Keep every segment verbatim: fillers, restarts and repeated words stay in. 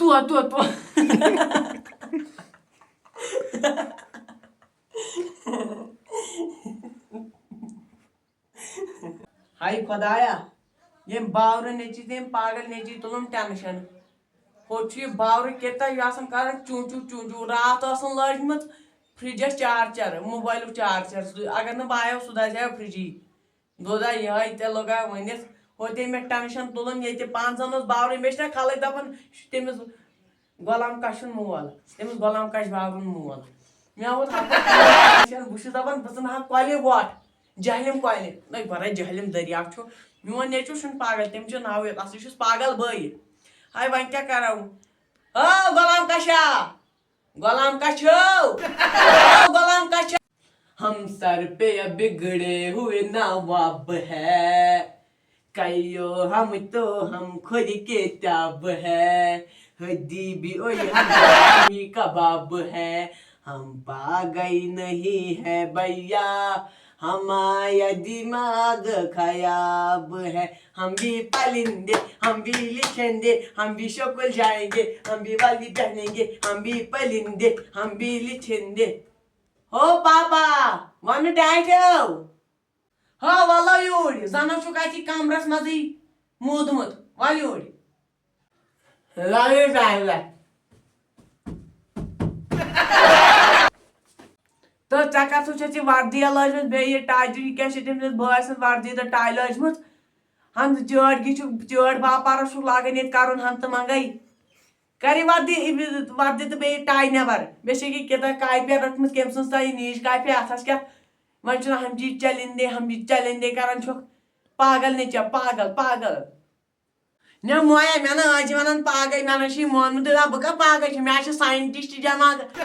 تو تو تو۔ ہاے خۄدایا، ییٚمۍ باورٕ نیٚچی، تٔمۍ پاگل نیٚچی تُلُم ٹٮ۪نشن۔ ہوٚت چھُ یہِ باورٕ کِتہ یہِ آسان کران چوٗ چوٗ چوٗ چوٗ۔ راتھ ٲسٕن لٲجمٕژ فرجس چارجر، موبایلُک چارجر۔ سُہ، اگر نہٕ بہٕ آیو، سُہ دزیو فرجی۔ دوٚدا یِہوٚے تہِ لوٚگا ؤنِتھ۔ ہوٚتہِ مےٚ ٹٮ۪نشن تُلُن ییٚتہِ پانہٕ زن اوس باورٕے۔ مےٚ چھِنہ خلق دپان، یہِ چھُ تٔمِس غلام کشُن مول، تٔمِس غلام کش باورُن مول۔ مےٚ ووٚن، ہپٲرۍ بہٕ چھُس دپان، بہٕ ژھٕنہٕ ہا کۄلہِ وۄٹھ، جہلم کۄلہِ۔ نہ، گۄڈے جہلم دٔریاو چھُ۔ میون نیٚچو چھُنہٕ پاگل، تٔمِس چھُ ناوٕے یوت، اصلی چھُس پاگل بٲیہِ۔ ہاے، وۄنۍ کیٛاہ کرو؟ ہو غلام کشا، غلام کشو، ہو غلام کشا۔ ہم سر پہ بگڑے ہوئے نواب ہے، کئیو ہم تو ہم خود کے تاب ہے، ہدی بھی اوئی ہم کباب ہے، ہم پاگل نہیں ہے بھیا، ہمارا دماغ خراب ہے۔ ہم بھی پلندے، ہم بھی لکھیں دے، ہم بھی شکل جائیں گے، ہم بھی وردی پہنیں گے، ہم بھی پلندے، ہم بھی لکھیں دے۔ ہو پاپا، ونہٕ ڈاٹیو۔ ہو، ولو یوٗرۍ، زنو چھُکھ اَتی کمرس منٛزٕے موٗدمُت، ول یوٗرۍ۔ لۄرِ ڈایہِ۔ تہٕ ژےٚ کَتھ چھےٚ ژےٚ وردی لٲجمٕژ، بیٚیہِ یہِ ٹاے، یہِ کیٛاہ چھِ تٔمۍ سٕنٛز بٲے سٕنٛز وردی تہٕ ٹاے لٲجمٕژ؟ ہن چٲڑ گی چھُ، چٲڑ باپارس چھُکھ لاگان ییٚتہِ کرُن ہن تہٕ منٛگے۔ کر یہِ وردی، یہِ وردی تہٕ بیٚیہِ ٹاے نٮ۪بر۔ مےٚ چھِ یہِ کِتاب کاپی رٔٹمٕژ، کٔمۍ سٕنٛز تۄہہِ نیٖج کاپی اَتھس کٮ۪تھ؟ وۄنۍ چھُنہٕ ہم جی چلندے، ہم جی چلندے کران چھُکھ۔ پاگل نے ژےٚ، پاگل، پاگل۔ نہ مویا، مےٚ نہ ٲسۍ ونان پاگل، مےٚ نہ چھُ یہِ مونمُت، دپان بہٕ کتھ پاگل چھُ، مےٚ چھُ ساینٹسٹ دٮ۪ماغ۔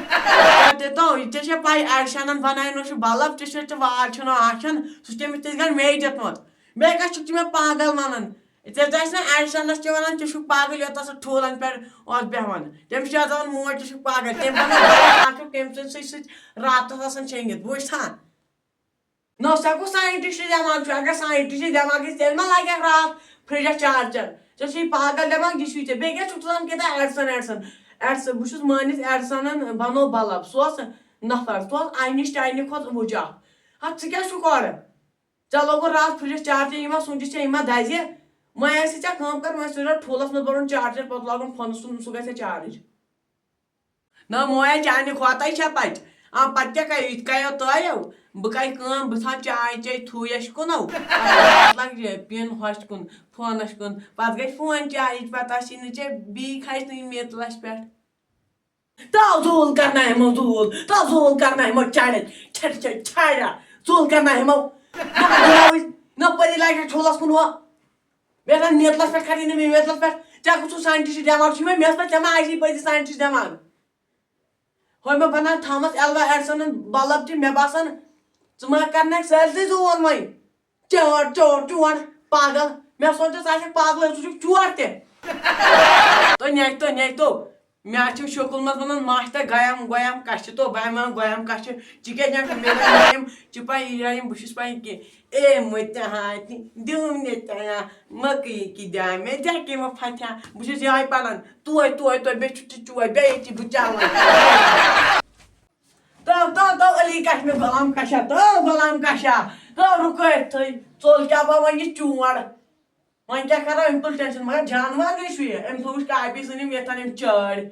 تہِ تو، ژےٚ چھےٚ پاے ایڈسنن بناونوو سُہ بلب، ژےٚ چھےٚ، ژےٚ وار چھُنہٕ آسان، سُہ چھُ تٔمِس تٔتھۍ گرِ مے دیُتمُت۔ بیٚیہِ کتھ چھُکھ ژٕ مےٚ پاگل ونان؟ ژےٚ تہِ آسہِ نہ ایڈسنس تہِ ونان، ژٕ چھُکھ پاگل، یوتاس سُہ ٹھوٗلن پٮ۪ٹھ اوس بیہوان۔ تٔمِس چھِ آسان موج، ژٕ چھُکھ پاگل، تٔمۍ بنوو بلب اکھ، تٔمۍ سٕنٛدۍ سۭتۍ سۭتۍ راتس آسان شیٚنگِتھ، بوٗزتھا؟ نہ، سا کُس ساینٹسٹ دٮ۪ماغ چھُ؟ اگر ساینٹسٹ دٮ۪ماغ گژھِ، تیٚلہِ ما لگہِ اکھ راتھ فرجس چارجر؟ ژےٚ چھُے پاگل دٮ۪ماغ، یہِ چھُے ژےٚ۔ بیٚیہِ کیٛاہ چھُکھ ژٕ ونان کیٛاہ تام ایڈسن، ایڈسن؟ ایڈسن، بہٕ چھُس مٲنِتھ ایڈسنن بنوو بلب، سُہ اوس نفر، سُہ اوس آینسٹاینہِ کھۄتہٕ وُجہ۔ ہتھ، ژٕ کیٛاہ چھُکھ اورٕ؟ ژےٚ لوگُن راتھ فرجس چارجر، یہِ ما سوٗنچِتھ ژےٚ، یہِ ما دزِ؟ وۄنۍ آسہِ ژےٚ کٲم کرٕنۍ، وۄنۍ چھُ ضروٗرت ٹھوٗلس منٛز برُن چارجر، پتہٕ لاگُن فونس سُہ، سُہ گژھِ چارج۔ نہ مویا، چانہِ کھۄتَے چھا پَتہٕ؟ آ، پَتہٕ کیٛاہ کَرِ؟ یہِ تہِ کَریو تۄہیو۔ بہٕ کَرٕ کٲم، بہٕ ژھانہٕ چاے چاے تھوٗیَش کُنو۔ پَتہٕ لَگہِ پِن ہۄچھ کُن، فونَس کُن۔ پَتہٕ گژھِ فون چارٕج، پَتہٕ آسہِ نہٕ ژےٚ بیٚیہِ کھَسہِ نہٕ یہِ میٖتلَس پٮ۪ٹھ۔ تو زوٗل کَرناوِ یِمو زوٗل، تو زوٗل کَرناوِ یِمو چَڑِ، چھَڑِ، چھَڑِ، چھَڑِ، زوٗل کَرناوِ یِمو۔ نہ، نہ، نہ، پٔری لَگہِ ٹھوٗلَس کُن ہُہ۔ مےٚ زَن میٖتلَس پٮ۪ٹھ کھَسہِ نہٕ مےٚ میٖتلَس پٮ۪ٹھ۔ ژےٚ کُس سُہ ساینٹِسٹ دٮ۪ماغ چھُے وۄنۍ؟ مےٚ ٲس پَتہٕ ژےٚ ما آسی پٔزی ساینٹِسٹ دٮ۪ماغ؟ ہۄمہِ بنان تھامس ایلوا ایڈسنن بلب تہِ، مےٚ باسان، ژٕ ما کرنکھ سٲرسٕے زون وۄنۍ۔ چٲر، چور، چور، پاگل۔ مےٚ سونچ ژٕ آسکھ پاگلے، ژٕ چھُکھ چور تہِ۔ تو نیتو، نیتو۔ مےٚ چھُ شکل منٛز ونان ماچھ تہٕ گیم، گیم کچھِ تو، بہٕ ہٮ۪مہٕ گیم کچھِ۔ ژٕ کیٛازِ نِکھ مےٚ گیم؟ ژٕ پاے یہِ گیم، بہٕ چھُس پاے کینٛہہ۔ اے متحاتِ، دیو مےٚ تیا، مکئی کی دیا میں جا کے وہ پھتیا۔ بہٕ چھُس یِہوٚے پران۔ توے، توے، توے، بیٚیہِ چھُ تہِ چوے، بیٚیہِ تہِ بہٕ چاوان۔ تو، تو، تو، علی کشمیر غلام کشا، تو غلام کشا، تو رُکٲیِتھ تھٲے، ژوٚل کیٛاہ بہٕ وۄنۍ یہِ چونٛڈ۔ وۄنۍ کیٛاہ کرو، أمۍ تُل ٹینشن، مگر جانور گٔے چھُ یہِ، أمۍ تھوٚوُس کاپی ژھٕنِم یَتھن أمۍ چٲڑۍ۔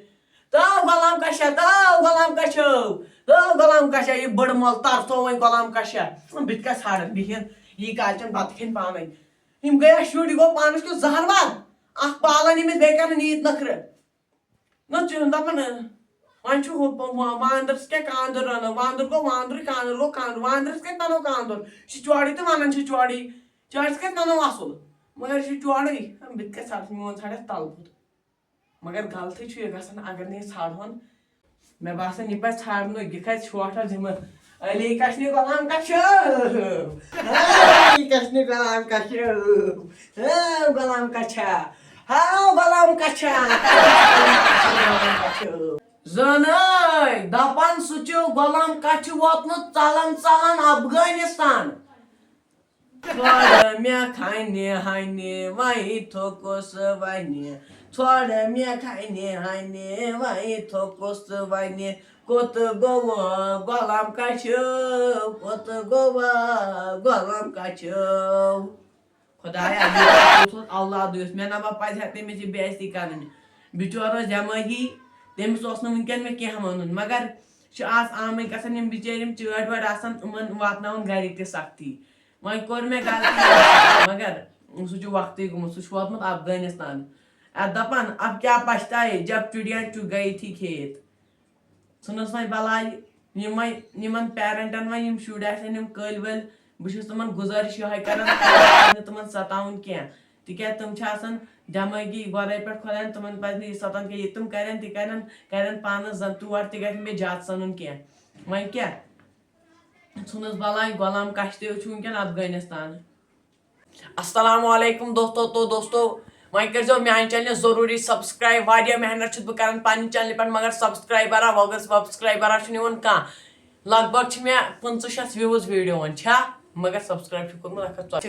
تو غلام کشا، تو غلام کشو، تو غلام کشا، یہِ بٔڑ مۄل ترسو وۄنۍ غلام کشا۔ بہٕ تہِ کَتہِ ژھانڈَن بِہِن، یی کالچن بَتہٕ کھٮ۪ن پانَے۔ یِم گٔیا شُرۍ، یہِ گوٚو پانَس کیُتھ زہر وار۔ اکھ پالان ییٚمِس بیٚیہِ کران ییٖتۍ نخرٕ۔ نہ ژٕ دَپان، وۄنۍ چھُ ہُہ پا-، وا-، واندرس کیٛاہ کاندُر رَنو؟ واندُر گوٚو واندرُے، کاندُر گوٚو کاندُر۔ واندرس کَتہِ وَنو کاندُر؟ یہِ چھُ چورٕے تہٕ وَنان چھِ چورٕے۔ چورس کَتہِ وَنو اَصٕل؟ مگر یہِ چھُ چورٕے۔ بہٕ تہِ کَتہِ ژھانڈَس، میون ژھانڈَس تَلہٕ پوٚت۔ مگر غلطٕے چھُ یہِ گژھان، اگر نہٕ یہِ ژھانڈہون۔ مےٚ باسان، یہِ پَزِ ژھانڈنُے، یہِ کھسہِ ژھۄٹھ حظ یِمہٕ۔ علی کشنہِ غلام کشو، علی کشنہِ غلام کشو، ہاو غلام کچھا، ہاو غلام کچھا۔ زٲنٲے، دَپان سُہ چھُ غلام کچھِ ووتمُت ژَلان ژَلان افغٲنِستان۔ گۄڈٕ مےٚ کھنہِ ہنہِ وۄنۍ تھوٚکُس وَنہِ، ژھۄڑ مےٚ کھنہِ ہنہِ وۄنۍ تھوٚکُس ژٕ وَنہِ، کوٚت گوٚو غلام کَچھو، کوٚت گوٚو غلام کَچھو؟ خۄدایا، یہِ اوس اولاد یُس مےٚ نہ پَزِ ہا تٔمِس یہِ بے عزتی کَرٕنۍ۔ بِچور اوس دٮ۪مٲغی، تٔمِس اوس نہٕ وٕنکٮ۪ن مےٚ کینٛہہ وَنُن، مگر چھِ آز عامٕے گژھان یِم بِچٲرۍ یِم چٲٹۍ وٲٹۍ آسان، یِمَن واتناوان گَرِکۍ تہِ سختی۔ وۄنۍ کوٚر مےٚ غلطی، مگر سُہ چھُ وقتٕے گوٚمُت، سُہ چھُ ووتمُت افغٲنِستان۔ اَتھ دَپان، اب کیا پچھتائے جب چڑیا چگ گئی تھی کھیت۔ ژھٕنُس وۄنۍ بلاے۔ یِم وۄنۍ، یِمن پیرنٹن وۄنۍ یِم شُرۍ آسن، یِم کٔلۍ ؤلۍ، بہٕ چھُس تِمن گُزٲرِش یِہوٚے کران، تِمن ستاوُن کینٛہہ، تِکیازِ تِم چھِ آسان دٮ۪مٲغی گۄڈے پٮ۪ٹھ خۄداین، تِمن پزِ نہٕ یہِ ستاوُن کینٛہہ۔ یہِ تِم کرن، تہِ کرن، کرن پانس زن تور، تہِ گژھِ نہٕ بیٚیہِ زیادٕ سنُن کینٛہہ۔ وۄنۍ کیٛاہ؟ ژھٕنُس بلاے، غلام کشتیو چھُ وٕنکٮ۪ن افغٲنِستان۔ السلام علیکم دوستو، تو دوستو، وۄنۍ کٔرۍزیو میانہِ چینلہِ ضروٗری subscribe۔ واریاہ محنت چھُس بہٕ کران پننہِ چینلہِ پٮ۪ٹھ، مگر سبسکرایبرا وغٲر سبسکرایبرا چھُنہٕ یِوان کانٛہہ۔ لگ بگ چھِ مےٚ پٕنٛژٕہ شیٚتھ views ویٖڈیووَن، چھا؟ مگر سبسکرایب چھُ کوٚرمُت اکھ ہتھ ژۄداہ۔